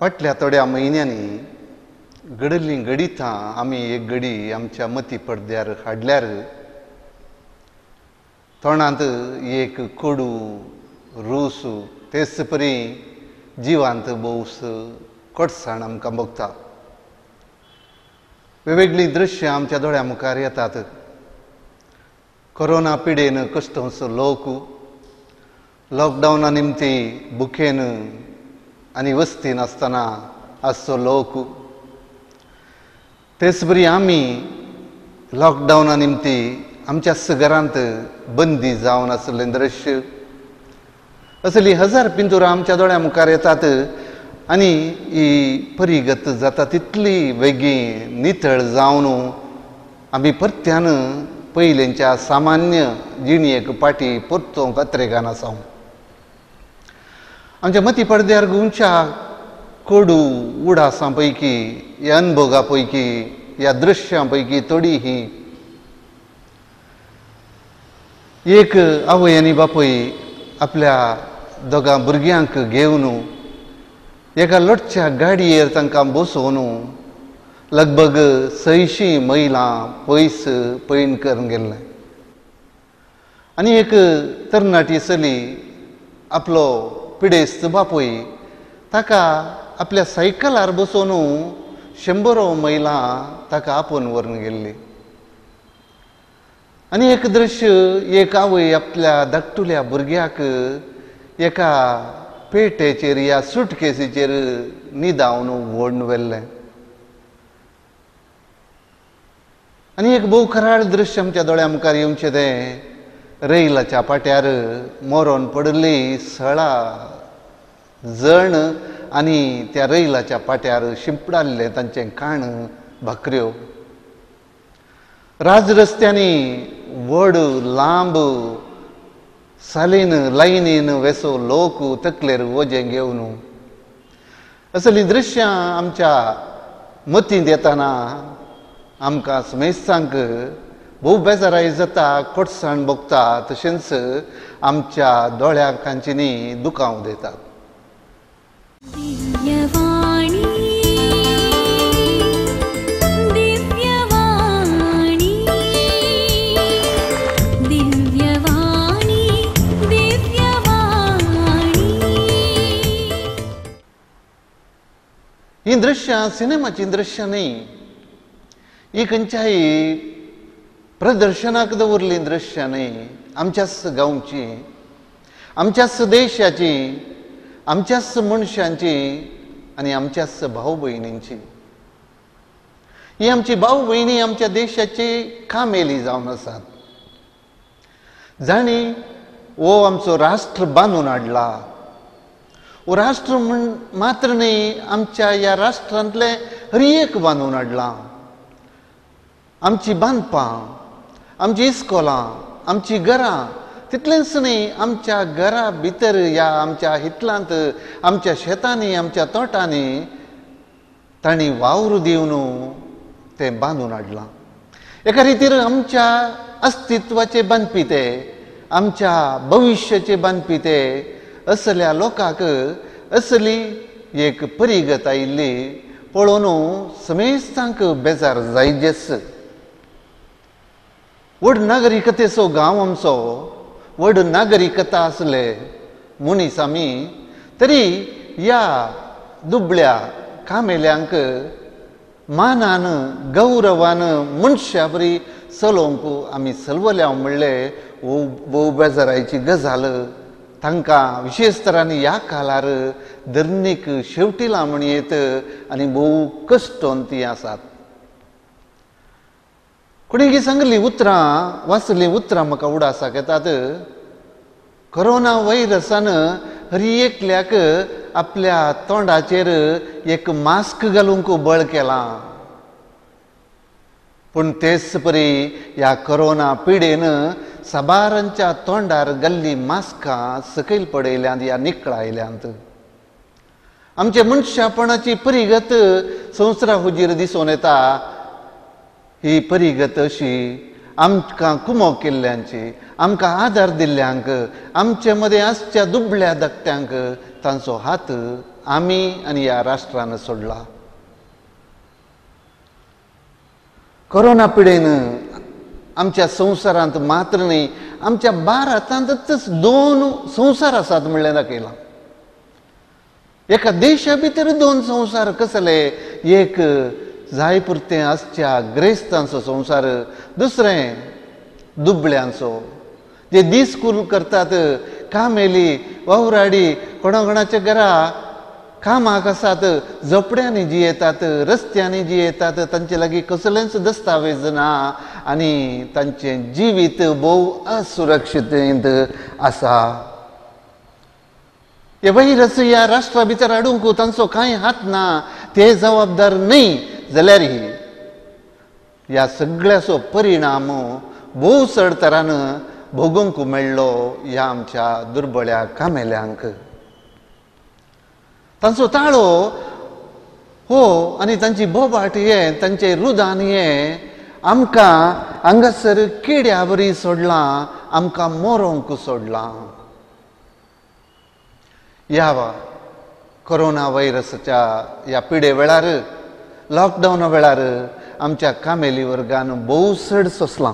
फाटल्या थोड्या म्हयन्यांनी घडिल्लीं घडितां आमी एक घडी आमच्या मती पडद्यार हाडल्यार तोंडांत एक कोडू रूस तेच परी जिवांत भोवस कोटसाण आमकां भोगता. वेगवेगळीं दृश्यां आमच्या दोळ्या मुखार येतात. कोरोना पिडेन कश्टोंचो लोक लॉकडावना निमती भुकेन आनी वस्ती नासतना आसचो लोक, तेच बरी आमी लॉकडावना निमती आमच्या घरांत बंदी जावन आसलें दृश्य, असली हजार पिंतुरां आमच्या दोळ्या मुखार येतात आनी ही परिगत जाता तितली वेगळी नितळ जावन आमी परत्यान पयलींच्या सामान्य जिणेक पाटी परतोवंक अत्रेगान आसा. आमच्या मती पडद्यार घुंवच्या कोडू उडासां पैकी, ह्या अनभोगा पैकी, ह्या दृश्यां पैकी थोडी ही एक आवय आनी बापूय आपल्या दोगां भुरग्यांक घेवन एका लोटच्या गाडयेर तांकां बसोवन लगभग 600 मैलां पयस पयण करून गेल्लें. आनी एक तरणाटी चली आपलो पिडेस्त बापूय ताका आपल्या सायकलार बसोवन 100 मैलां ताका आपोवन व्हरून गेल्ली. आनी एक दृश्य, एक आवय आपल्या धाकटुल्या भुरग्याक एका पेटेचेर या सुटकेसीचेर न्हिदावन व्हडून व्हेल्लें. आनी एक भोव खराळ दृश्य आमच्या दोळ्या मुखार येवचें तें रैलाच्या पाट्यार मरोन पडिल्ली 16 जण आनी त्या रैलाच्या पाट्यार शिंपडाल्लें तांचें काण भाकऱ्यो. राजरस्त्यांनी व्हड लांब सालीन लायनीन वेसो लोक तकलेर वजें घेवन असलीं दृश्यां आमच्या मतींत येताना आमकां समेस्तांक भोव बेजाराय जाता, कोटसाण भोगता, तशेंच आमच्या दोळ्या कांचीनी दुखाव दितात. हीं दृश्यां सिनेमाचीं दृश्यां न्ही, ही खंयच्याय प्रदर्शनाक दवरलीं दृश्यां न्ही, आमच्याच गांवची, आमच्याच देशाची, आमच्याच मनशांची आनी आमच्याच भाव भयणींची. ही आमची भाव भयणी आमच्या देशाची कामेली जावन आसात, जांणी हो आमचो राष्ट्र बांदून हाडला. हो राष्ट्र म्हण मात्र न्ही, आमच्या ह्या राष्ट्रांतलें हर एक बांदून हाडलां. आमची बांदपां, आमची इस्कोलां, आमची घरां, तितलेंच न्ही आमच्या घरा भितर ह्या आमच्या हितलांत, आमच्या शेतांनी, आमच्या तोटांनी तांणी वावर दिवन तें बांदून हाडलां. एका रितीर आमच्या अस्तित्वाचे बांदपी ते, आमच्या भविश्याचे बांदपी ते असल्या लोकांक असली एक परिगत आयिल्ली पळोवन समेस्तांक बेजार जायजेच. व्हड नागरिकतेचो गांव आमचो, व्हड नागरिकता आसले मनीस आमी, तरी ह्या दुबळ्या कामेल्यांक मानान गौरवान मनशा बरी चलोवंक आमी चलवल्या म्हणलें भोव बेजारायची गजाल. तांकां विशेश तरांनी ह्या काळार धरणीक शेवटिला म्हणयेत आनी भोव कश्टोन ती आसात. कोणें सांगली उतरां, वाचलीं उतरां म्हाका उडासाक येतात. कोरोना व्हायरसान हर एकल्याक आपल्या तोंडाचेर एक मास्क घालूंक बळ केलां, पूण तेच परी ह्या कोरोना पिडेन साबारांच्या तोंडार घाल्लीं मास्कां सकयल पडयल्यांत ह्या निकळायल्यांत. आमच्या मनशापणाची परिगत संवसारा हुजीर दिसून येता. ही परिगत अशी आमकां कुमोक केल्ल्यांची, आमकां आदार दिल्ल्यांक, आमचे मदें आसच्या दुबळ्या धाकट्यांक तांचो हात आमी आनी ह्या राष्ट्रान सोडला. कोरोना पिडेन आमच्या संवसारांत मात्र न्हय, आमच्या भारतांतच दोन संवसार आसात म्हणलें दाखयलां. एका देशा भितर दोन संवसार कसले? एक जाय पुरतें आसच्या ग्रेस्तांचो संवसार, दुसरें दुबळ्यांचो, जे दीस कूल करतात, कामेली वावराडी, कोणा कोणाच्या घरा कामाक आसात, झोपड्यांनी जियेतात, रस्त्यांनी जियेतात, तांचे लागीं कसलेंच दस्तावेज ना आनी तांचें जिवीत भोव असुरक्षीत आसा. हे व्हायरस ह्या राष्ट्रा भितर हाडूंक तांचो कांय हात ना, ते जबाबदार न्हय जाल्यार ह्या सगळ्याचो परिणाम भोव चड तरान भोगूंक मेळ्ळो ह्या आमच्या दुर्बळ्या कामेल्यांक. तांचो ताळो हो आनी तांची बोबाट हें, तांचें रुदान हें आमकां हांगासर किड्या बरी सोडलां, आमकां मरोंक सोडलां. ह्या कोरोना व्हायरसाच्या ह्या पिडे वेळार, लॉकडावना वेळार आमच्या कामेली वर्गान भोव चड सोंसलां.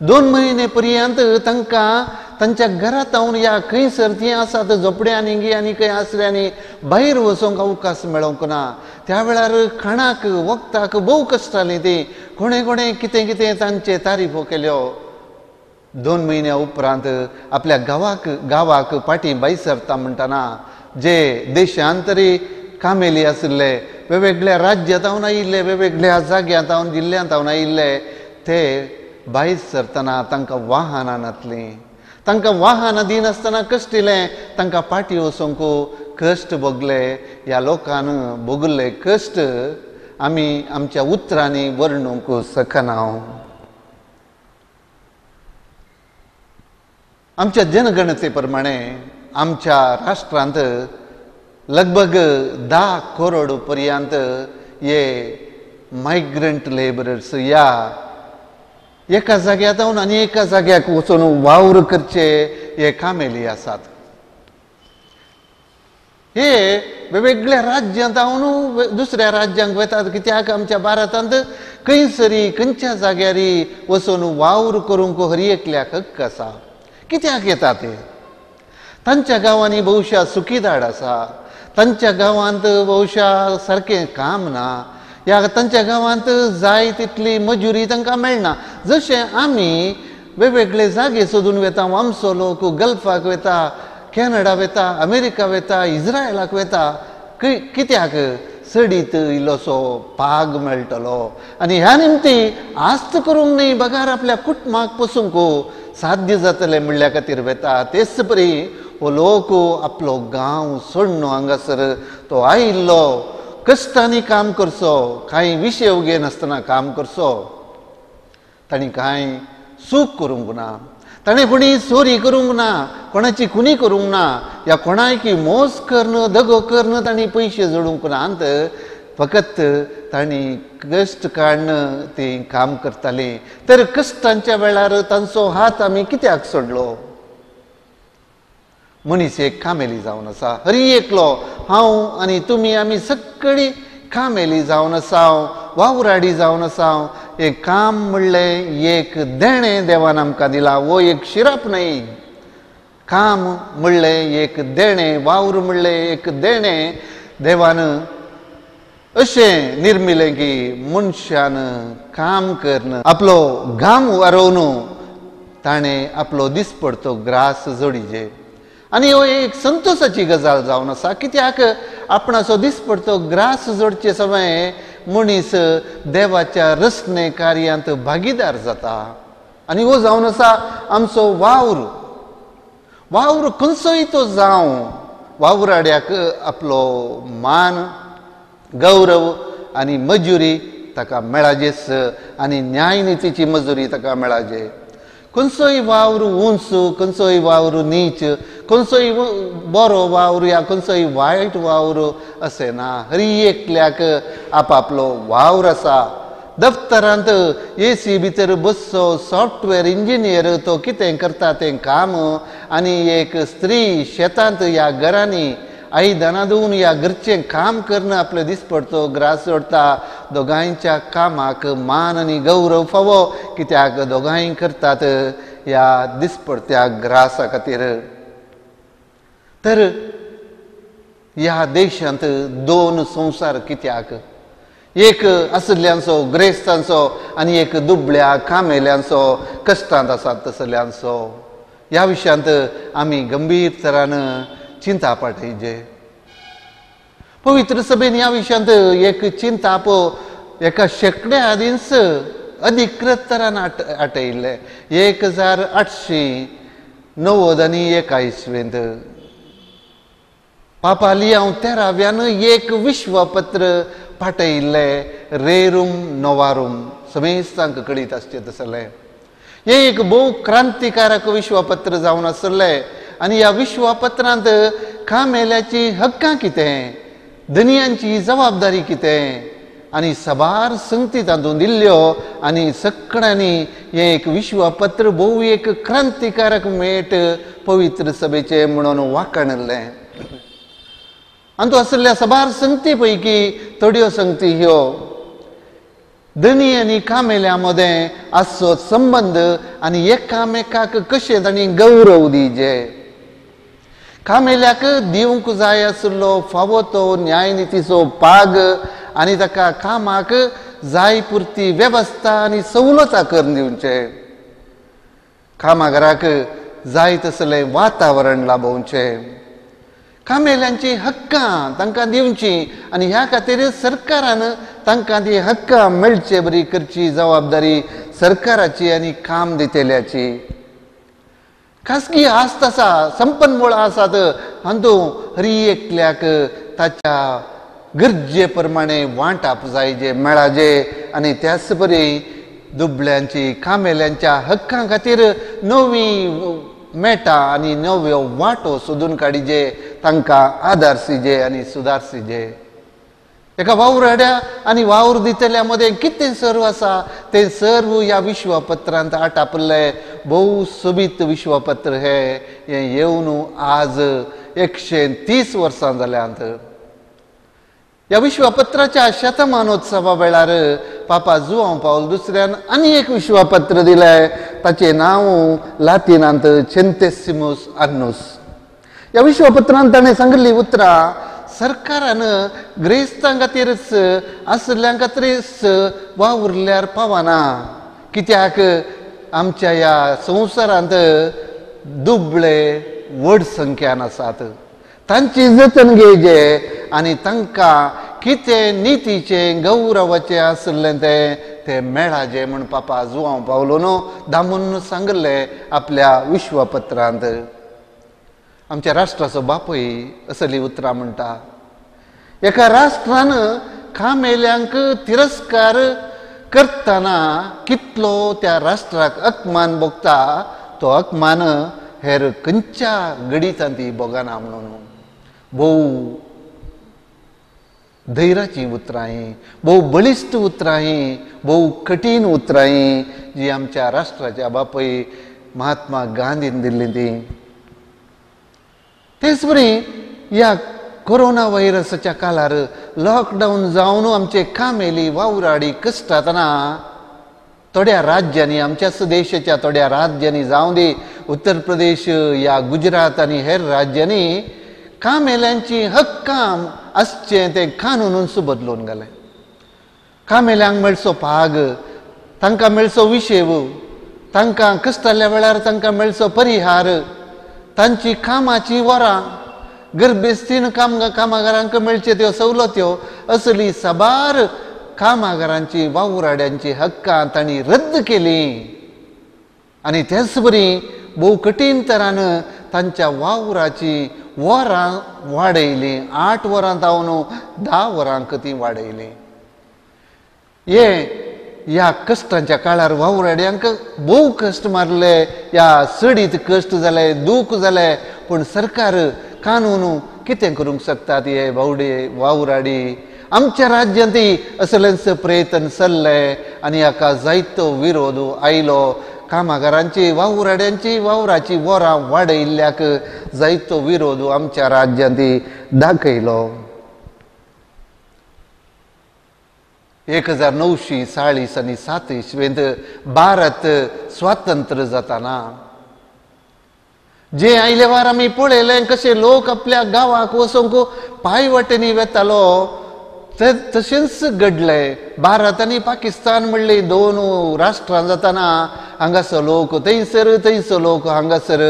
2 म्हयने पर्यंत तांकां तांच्या घरांत हांव ह्या खंयसर तीं आसात झोपड्यांनी गी आनी खंय आसऱ्यांनी भायर वचोंक अवकाश मेळोंक ना. त्या वेळार खाणाक वखदाक भोव कश्ट जालीं तीं. कोणें कोणें कितें कितें तांचे तारीफो केल्यो. 2 म्हयन्या उपरांत आपल्या गांवाक फाटीं भायर सरता म्हणटना जे देशांतरी कामेली आशिल्ले, वेगवेगळ्या राज्यांत आयिल्ले, वेगवेगळ्या जाग्यांत जिल्ल्यांत आयिल्ले, ते भायर सरतना तांकां वाहनां नातलीं. तांकां वाहनां दिनासतना कश्टिलें, तांकां फाटीं वचोंक कश्ट भोगले. ह्या लोकान भोगले कश्ट आमी आमच्या उतरांनी वर्णूंक शकना. आमच्या जनगणते प्रमाणे आमच्या राष्ट्रांत लगभग 10 करोड पर्यंत हे मायग्रंट लेबरर्स ह्या एका जाग्यांत आनी एका जाग्याक वचून वावर करचे हे कामेली आसात. हे वेगवेगळ्या राज्यांत दुसऱ्या राज्यांक वतात, कित्याक आमच्या भारतांत खंयसरी खंयच्या जाग्यार वचून वावर करूंक हर एकल्याक हक्क आसा. कित्याक येतात ते? तांच्या गांवांनी बहुशा सुखीदाड आसा, तांच्या गांवांत बहुशा सारकें काम ना, ह्या तांच्या गांवांत जाय तितली मजुरी तांकां मेळना. जशें आमी वेगवेगळे जागे सोदून वता, आमचो लोक गल्फाक वता, कॅनडा वता, अमेरिका वता, इस्रायलाक वता, कित्याक? चडीत इल्लोसो पाग मेळटलो आनी ह्या निमती आस्त करूंक न्हय बगार आपल्या कुटुंबाक पोसूंक साध्य जातलें म्हणल्या खातीर वता. तेच परी हो लोक आपलो गांव सोडून हांगासर तो आयिल्लो कश्टांनी काम करचो, कांय विशय घेनासतना काम करचो, तांणी कांय चूक करूंक ना, ताणें कोणी चोरी करूंक ना, कोणाची खुनी करूंक ना, या कोणायकी मोस करून दगो करून तांणी पयशे जोडूंक ना. अंत फकत तांणी कश्ट काडून तीं काम करतालीं. तर कश्टांच्या वेळार तांचो हात आमी कित्याक सोडलो? मनीस एक कामेली जावन आसा, हरी एकलो हांव आनी तुमी आमी सगळीं कामेली जावन आसा, वावराडी जावन आसा. हें काम म्हणलें एक देणें देवान आमकां दिलां, हो एक शिराप न्हय. काम म्हणलें एक देणें, वावर म्हणलें एक देणें देवान अशें निर्मिलें की मनशान काम करून आपलो घाम वारोवन ताणें आपलो दिसपडतो ग्रास जोडीजे. आनी हो एक संतोशाची गजाल जावन आसा, कित्याक आपणाचो दिसपडतो ग्रास जोडचे समय मनीस देवाच्या रचने कार्यांत भागीदार जाता. आनी हो जावन आसा आमचो वावर. वावर खंयचोय तो जावं, वावराड्याक आपलो मान, गौरव आनी मजुरी ताका मेळाजेच आनी न्यायनितीची मजुरी ताका मेळाजे. खंयचोय वावर उंच, खंयचोय वावर नीच, खंयचोय बरो वावर या खंयचोय वायट वावर अशें ना. हर एकल्याक आपापलो वावर आसा. दफ्तरांत एसी भितर बसचो सॉफ्टवेअर इंजिनियर तो कितें करता तें काम, आनी एक स्त्री शेतांत ह्या घरांनी आयदनां धुवन ह्या घरचें काम करून आपले दिसपडतो ग्रास जोडटा. दोगांयच्या कामाक मान आनी गौरव फावो, कित्याक दोगांय करतात ह्या दिसपडत्या ग्रासा खातीर. तर ह्या देशांत दोन संवसार कित्याक, एक आशिल्ल्यांचो ग्रेस्तांचो आनी एक दुबळ्या कामेल्यांचो कश्टांत आसात तसल्यांचो. ह्या विशयांत आमी गंभीर तरान चिंता पाठयजे. पवित्र सभेन ह्या विशयांत एक चिंताप एका शेंकड्या आदींच अधिकृत तरान आटयिल्लें 1891 इसवेंत. पापा लियांव तेराव्यान एक विश्वपत्र पाठयिल्लें रेरूम नोवारूम, समेस्तांक कळीत आसचें तसलें. हें एक भोव क्रांतिकारक विश्वपत्र जावन आसलें आनी ह्या विश्वपत्रांत कामेल्याची हक्कां कितें, धनयांची जबाबदारी कितें आनी साबार संगती तातूंत दिल्ल्यो आनी सगळ्यांनी हें एक विश्वपत्र भोव एक क्रांतिकारक मेट पवित्र सभेचें म्हणून वाखाणिल्लें. आनी तो आशिल्ल्या साबार संगती पैकी थोड्यो संगती ह्यो: धनी आनी कामेल्या मदें आसचो संबंद आनी एकामेकाक कशें तांणी गौरव दिजे, कामेल्याक दिवंक जाय आशिल्लो फावो तो न्यायनितीचो पाग आनी ताका कामाक जाय पुरती वेवस्था आनी सवलता करून दिवचे, कामाघराक जाय तसलें वातावरण लाभोवचें, कामेल्यांची हक्कां तांकां दिवची आनी ह्या खातीर सरकारान तांकां ती हक्कां मेळचे बरी करची जबाबदारी सरकाराची आनी काम दितल्याची. खासगी आस्त आसा, संपन्मूळ आसात, हातूंत हर एकल्याक ताच्या गरजे प्रमाणे वांटप जाय जे मेळाजे आनी त्याच परी दुबळ्यांची कामेल्यांच्या हक्कां खातीर नवी मेटा आनी नव्यो वाटो सोदून काडिजे, तांकां आदारसीजे आनी सुदारसीजे. एका वावराड्या आनी वावर दितल्या मदें कितें सर्व आसा तें सर्व ह्या विश्वपत्रांत आटापिल्लें भोव सोबीत विश्वपत्र हें येवन आज 130 वर्सां जाल्यांत. ह्या विश्वपत्राच्या शतमानोत्सवा वेळार पापा जुआंव पावल दुसऱ्यान आनी एक विश्वपत्र दिलें, ताचें नांव लातिनांत चेंतेसिमूस आन्नूस. ह्या विश्वपत्रांत ताणें सांगिल्लीं उतरां सरकारान ग्रेस्तां खातीरच आशिल्ल्यां खातीरच वावुरल्यार पावना, कित्याक आमच्या ह्या संवसारांत दुबळे व्हड संख्यान आसात, तांची जतन घेवचे आनी तांकां कितें नितीचें गौरवाचें आशिल्लें तें तें मेळाचें म्हूण पापा जुआंव पावलो न्हू दामून सांगिल्लें आपल्या विश्वपत्रांत. आमच्या राष्ट्राचो बापूय असली उतरां म्हणटा, एका राष्ट्रान कामेल्यांक तिरस्कार करतना कितलो त्या राष्ट्राक अपमान भोगता तो अपमान हेर खंयच्या घडितांत ती भोगना म्हणून. भोव धैर्याची उतरां हीं, भोव बळिश्ट उतरां हीं, भोव कठीण उतरां हीं जी आमच्या राष्ट्राच्या बापूय महात्मा गांधीन दिल्ली ती. तेच बरी ह्या कोरोना व्हायरसाच्या काळार लॉकडावन जावन आमचे कामेली वावराडी कश्टातना थोड्या राज्यांनी, आमच्याच देशाच्या थोड्या राज्यांनी जावं दी उत्तर प्रदेश या गुजरात आनी हेर राज्यांनी कामेल्यांची हक्कां आसचें तें कानूनच बदलून घालें. कामेल्यांक मेळचो पाग, तांकां मेळचो विशेव, तांकां कश्टाल्या वेळार तांकां मेळचो परिहार, तांची कामाची वरां, गर्भेस्तीन कामागारांक मेळच्यो त्यो सवलत्यो, असली साबार कामागारांची वावराड्यांची हक्कां तांणी रद्द केली आनी तेच बरी भोव कठीण तरान तांच्या वावराची वरां वाडयलीं, 8 वरां जावन 10 वरांक ती वाडयलीं. हे ह्या कश्टांच्या काळार वावराड्यांक भोव कश्ट मारले, ह्या सडीत कश्ट जाले, दूख जाले, पूण सरकार कानून कितें करूंक शकतात हे बावडे वावराडी. आमच्या राज्यांतय असलेंच प्रयत्न चल्ले आनी हाका जायतो विरोध आयलो. कामागारांची वावराड्यांची वावराची वरां वाडयल्ल्याक जायतो विरोध आमच्या राज्यांत दाखयलो. 1940 आनी 7 इसवेंत भारत स्वातंत्र्य जाताना जे आयले वार आमी पळयलें कशें लोक आपल्या गांवाक वचूंक पांय वाटेनी वेतालो तशेंच घडलें. भारत आनी पाकिस्तान म्हणली दोन राष्ट्रां जाताना हांगासर लोक थंयसर, थंयसर लोक हांगासर,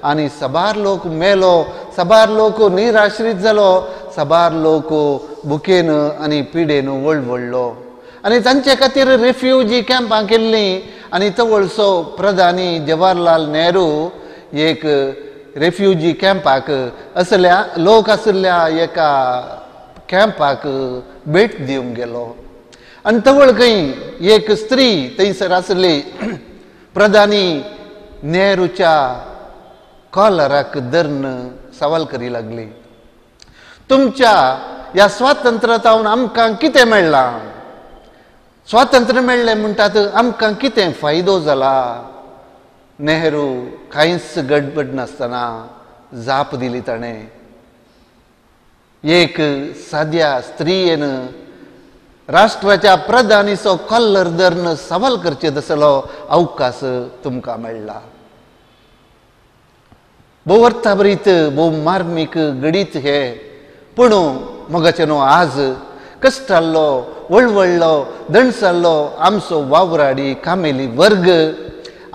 आनी साबार लोक मेलो, साबार लोक निराश्रीत जालो, साबार लोक भुकेन आनी पिडेन वळवळ्ळो आनी तांचे खातीर रेफ्युजी कॅम्पां केल्लीं. आनी तवळसो प्रधानी जवाहरलाल नेहरू एक रेफ्युजी कॅम्पाक असल्या लोक आशिल्ल्या एका कॅम्पाक भेट दिवंक गेलो आनी तवळ खंय एक स्त्री थंयसर आसली प्रधानी नेहरूच्या कॉलराक धरून सवाल करी लागली, तुमच्या ह्या स्वातंत्र्यातावन आमकां कितें मेळ्ळां, स्वातंत्र्य मेळ्ळें म्हणटात आमकां कितें फायदो जाला? नेहरू कांयच गडबड नासतना जाप दिली ताणें, एक साद्या स्त्रियेन राष्ट्राच्या प्रधानीचो कॉलर धरून सवाल करचे तसलो अवकाश तुमकां मेळ्ळा. भोव अर्थाभरीत भोव मार्मीक घडीत हे, पूण मोगाचें न्हू आज कश्टाल्लो वळवळ्ळो दणसाल्लो आमचो वावराडी कामेली वर्ग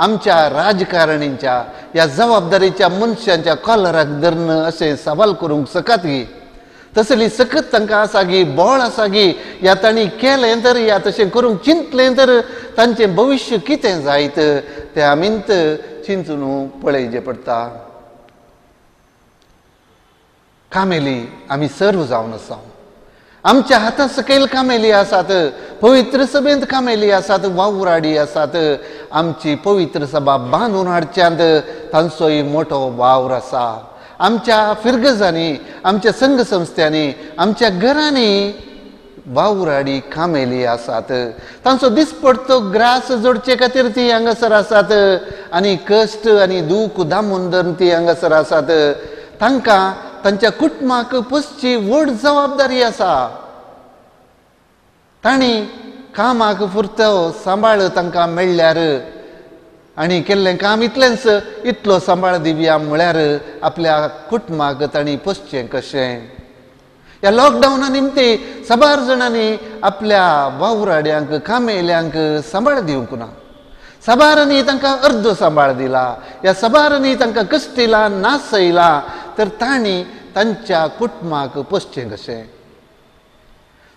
आमच्या राजकारणींच्या ह्या जबाबदारीच्या मनशांच्या कॉलराक धरून अशें सवाल करूंक शकत गी, तसली सकत तांकां आसा गी, बळ आसा गी, ह्या तांणी केलें तर ह्या तशें करूंक चिंतलें तर तांचें भविश्य कितें जायत तें आमींत चिंतून पळयचें पडटा. कामेली आमी सर्व जावन आसा, आमच्या हाता सकयल कामेली आसात, पवित्र सभेंत कामेली आसात, वावराडी आसात. आमची पवित्र सभा बांदून हाडच्यांत तांचोय मोठो वावर आसा. आमच्या फिरगजांनी, आमच्या संघ संस्थ्यांनी, आमच्या घरांनी वावराडी कामेली आसात. तांचो दिसपडतो ग्रास जोडचे खातीर ती हांगासर आसात आनी कश्ट आनी दूख दामून धरून ती हांगासर आसात. तांकां तांच्या कुटुंबाक पोसची व्हड जबाबदारी आसा. तांणी कामाक फुरतो सांबाळ तांकां मेळ्ळ्यार आनी केल्लें काम इतलेंच इतलो सांबाळ दिवया म्हळ्यार आपल्या कुटुंबाक तांणी पोसचें कशें? ह्या लॉकडावना निमती साबार जाणांनी आपल्या वावराड्यांक कामेल्यांक सांबाळ दिवंक ना, साबारांनी तांकां अर्दो सांबाळ दिला, ह्या साबारांनी तांकां कश्टिला नासयला, तर तांणी तांच्या कुटुंबाक पोसचें कशें?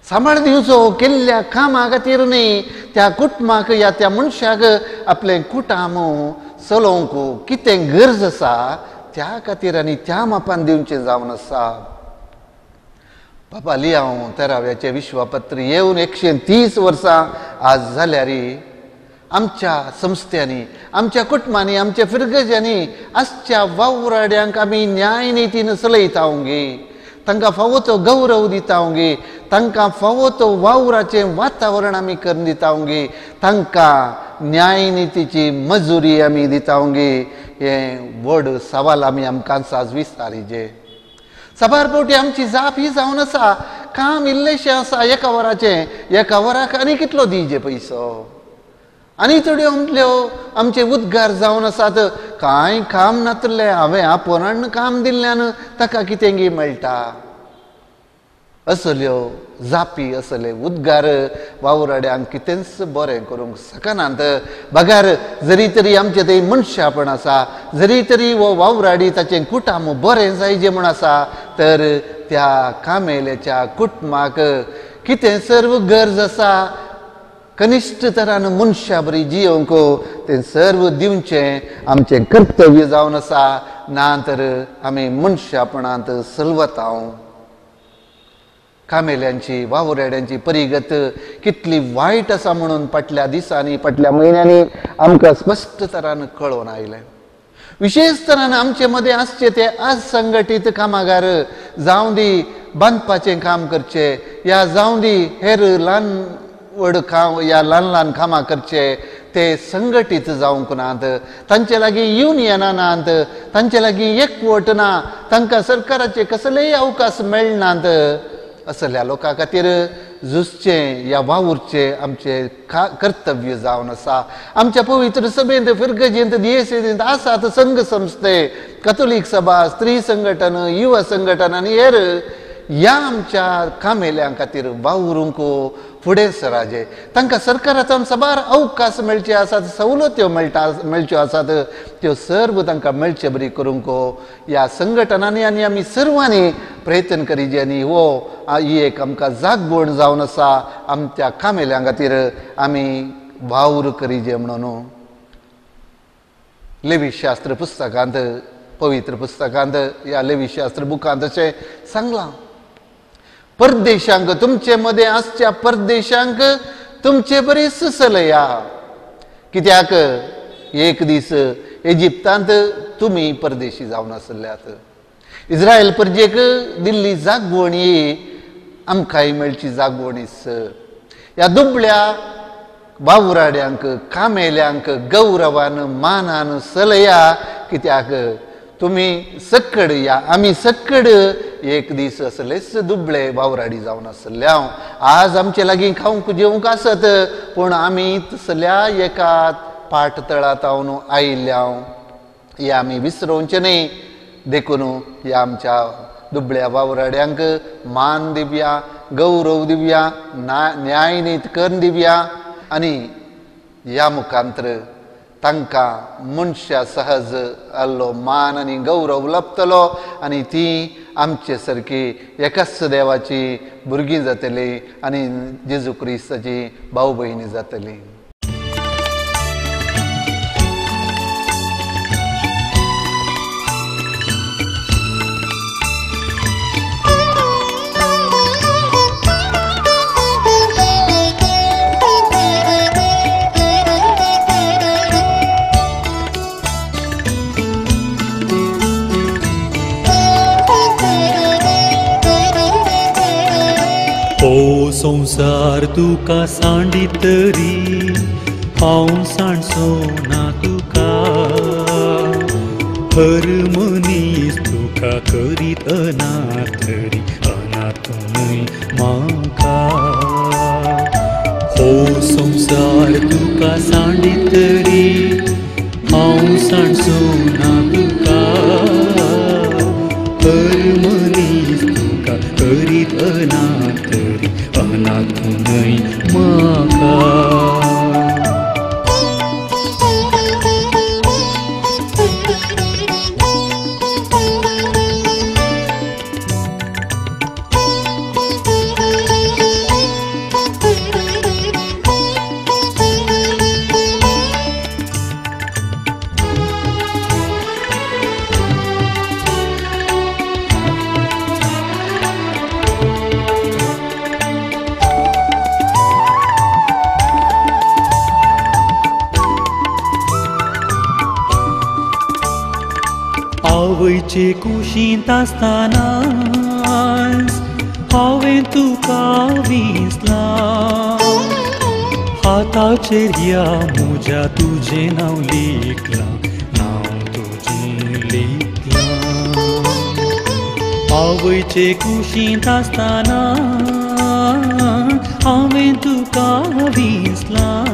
सांबाळ दिवचो केल्ल्या कामा खातीर न्ही त्या कुटुंबाक ह्या त्या मनशाक आपलें कुटाम चलोवंक कितें गरज आसा त्या खातीर आनी त्या मापान दिवचें जावन आसा. बाबा लियांव तेराव्याचें विश्वपत्र येवन 130 वर्सां आज जाल्यार आमच्या संस्थ्यांनी, आमच्या कुटुंबांनी, आमच्या फिरगजांनी आजच्या वावराड्यांक आमी न्याय नितीन चलयता गे, तांकां फावो तो गौरव दिता गे, तांकां फावो तो वावराचें वातावरण आमी करून दिता गे, तांकां न्याय नितीची मजुरी आमी दिता गे, हें व्हड सवाल आमी आमकां आज विस्तारिजे. साबार फावटी आमची जाप ही जावन आसा, काम इल्लेशें आसा एका वराचें, एका वराक आनी कितलो दिवचे पयसो, आनी थोड्यो आमच्यो आमचे उद्गार जावन आसात, कांय काम नातलें हांवें आपोवन काम दिल्ल्यान ताका कितें गी मेळटा, असल्यो जापी असले उद्गार वावराड्यांक कितेंच बरें करूंक शकनात. बगार जरी तरी आमचें थंय मनशापण आसा, जरी तरी हो वावराडी ताचें कुटाम बरें जायजें म्हूण आसा, तर त्या कामेल्याच्या कुटुंबाक कितें सर्व गरज आसा कनिश्ठ तरान मनशा बरी जियोवंक तें सर्व दिवचें आमचें कर्तव्य जावन आसा, ना तर आमी मनशापणांत सलवता. कामेल्यांची वावराड्यांची परिगत कितली वायट आसा म्हणून फाटल्या दिसांनी फाटल्या म्हयन्यांनी आमकां स्पश्ट तरान कळोवन आयलें. विशेश तरान आमचे मदें आसचे ते असंघटीत कामागार जावं दी बांदपाचें काम करचें या जावं दी हेर ल्हान व्हड काम या ल्हान ल्हान कामां करचे, ते संघटीत जावंक नात, तांचे लागीं युनियनां नात, तांचे लागीं एकवट ना, तांकां सरकाराचे कसलेय अवकाश मेळनात. असल्या लोकां खातीर झुजचें या वावुरचें आमचें कर्तव्य जावन आसा. आमच्या पवित्र सभेंत, फिरगजेंत, दियेसेंत आसात संघ संस्थे, कथोलीक सभा, स्त्री संघटन, युवा संघटन आनी हेर. ह्या आमच्या कामेल्यां खातीर वावरूंक फुडें सराजे. तांकां सरकाराच्यान साबार अवकाश मेळचे आसात, सवलत्यो मेळच्यो आसात, त्यो सर्व तांकां मेळचे बरी करूंक ह्या संघटनांनी आनी आमी सर्वांनी प्रयत्न करीजे. आनी हो ही एक आमकां जागवण जावन आसा आमच्या कामेल्यां खातीर आमी वावर करीजे म्हणून. लेवीशास्त्र पुस्तकांत, पवित्र पुस्तकांत, ह्या लेवीशास्त्र बुकांत अशें सांगलां, परदेशांक तुमचे मदें आसच्या परदेशांक तुमचे बरी सुसलया, कित्याक एक दीस इजिप्तांत तुमी परदेशी जावन आसल्यात. इस्रायल परजेक दिल्ली जागवण ही आमकांय मेळची जागवणीच. ह्या दुबळ्या वावुराड्यांक, कामेल्यांक गौरवान मानान सलया, कित्याक तुमी सक्कड या आमी सक्कड एक दीस असलेच दुबळे वावराडी जावन आसले. हांव आज आमचे लागीं खावंक जेवंक आसत, पूण आमी तसल्या एका पाट तळांत आयिल्ल्या हे आमी विसरोवचें न्ही. देखून ह्या आमच्या दुबळ्या वावराड्यांक मान दिवया, गौरव दिवया, न्यायनीत करून दिवया आनी ह्या मुखांतर तांकां मनशा सहज आल्लो मान आनी गौरव लभतलो आनी ती आमचे सारकी एकाच देवाची भुरगीं जातली आनी जेजू क्रिस्ताची भाव भयणी जातली. संसार तुका सांडीत तरी हांव सांडचो ना तुका, हर मनीस तुका करीत अनाथ तरी अनाथ न्हय म्हाका. हो संसार तुका सांडीत तरी हांव सांडचो ना तुका, हर मनीस तुका करीत अनाथ तरी अनाथ न्हय म्हाका. आवयचे कुशींत आसतनाच हांवें तुका विसलां, हाताचेर ह्या म्हज्या तुजें नांव लिखलां, नांव तुजें लिखलां. आवयचे कुशींत आसतना हांवें तुका विसलां,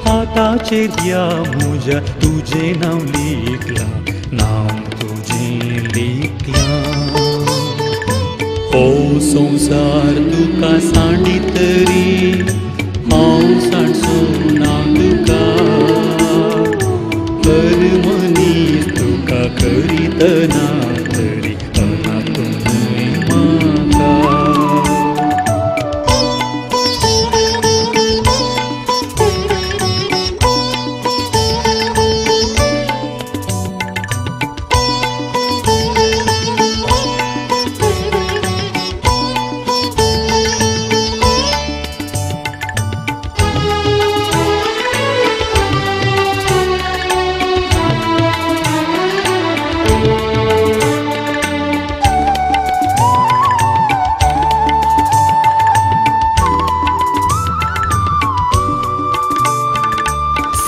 हाताचेर ह्या म्हज्या तुजें नांव लिखलां, नांव तुजें लिखलां. हो संसार तुका सांडीत तरी हांव सांडचो ना तुका, हर मनीस तुका करीत ना तरी अनाथ न्हय म्हाका.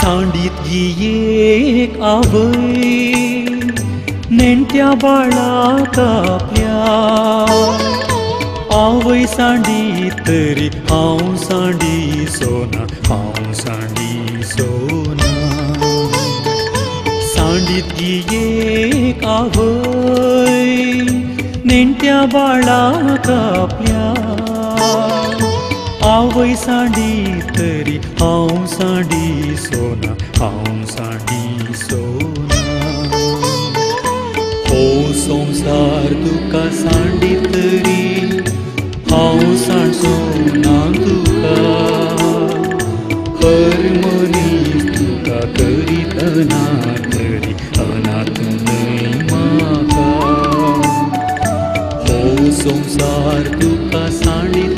सांडीत गी एक आवय नेणट्या बाळाक आपल्या आवय सांडी तरी हांव सांडी सोना हांव सांडी सोना सांडीत गी एक आवय नेणट्या बाळाक आपल्या आवय सांडी तरी हांव सांडी सोना हांव सांडी सोना हो संवसार तुका सांडी तरी हांव सांडचो ना तुका हर मनीस तुका करीत अनाथ तरी अनाथ न्हय म्हाका हो संवसार तुका सांडी